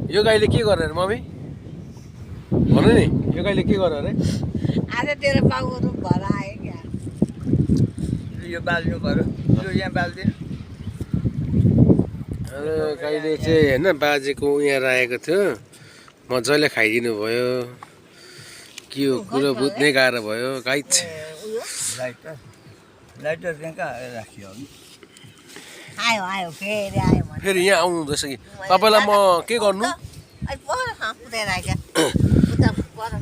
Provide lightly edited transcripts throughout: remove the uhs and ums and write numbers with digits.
यो गाईले के गर्यो अरे मम्मी भन्नु नि यो गाईले के गर्यो अरे आज तेरो बाउहरू घर आयो क्या यो बाल्नु पर्यो यो यहाँ बाल्दिनु गाईले चाहिँ होइन बाजेको यहाँ राखेको थियो मजाले खाइदिनु भयो के हो कुरो बुझ्नै गाह्रो भयो गाई लाइटर त्यहाँ कहाँ राखियो आयो आयो फेरि आयो भने फेरि यहाँ आउनु हुँदैछ कि तपाईँलाई म के गर्नु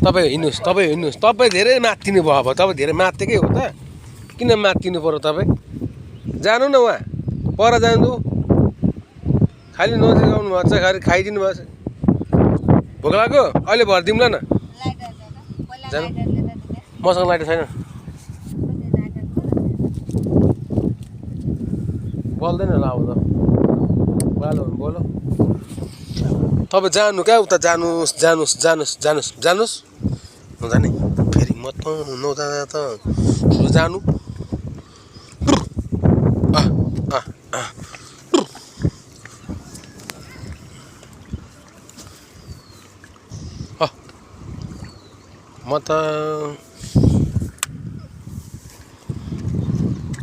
तपाईँ हिँड्नुहोस् तपाईँ धेरै मात्तिनु भयो अब तपाईँ धेरै मात्तेकै हो त किन मात्तिनु पर्यो तपाईँ जानु न उहाँ पर जानु खालि नजिकाउनु भएको छ खालि खाइदिनु भएको छ भोक लाग्यो अहिले भरिदिउँला न जानु मसँग लाइटर छैन बोल्दैन होला अब त बालो बोलो तपाईँ जानु क्या उता जानुहोस् नजाने फेरि म त नजाँदा त जानु म त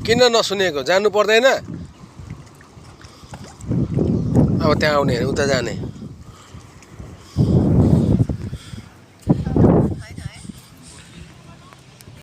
किन नसुनेको जानु पर्दैन अब त्यहाँ आउने उता जाने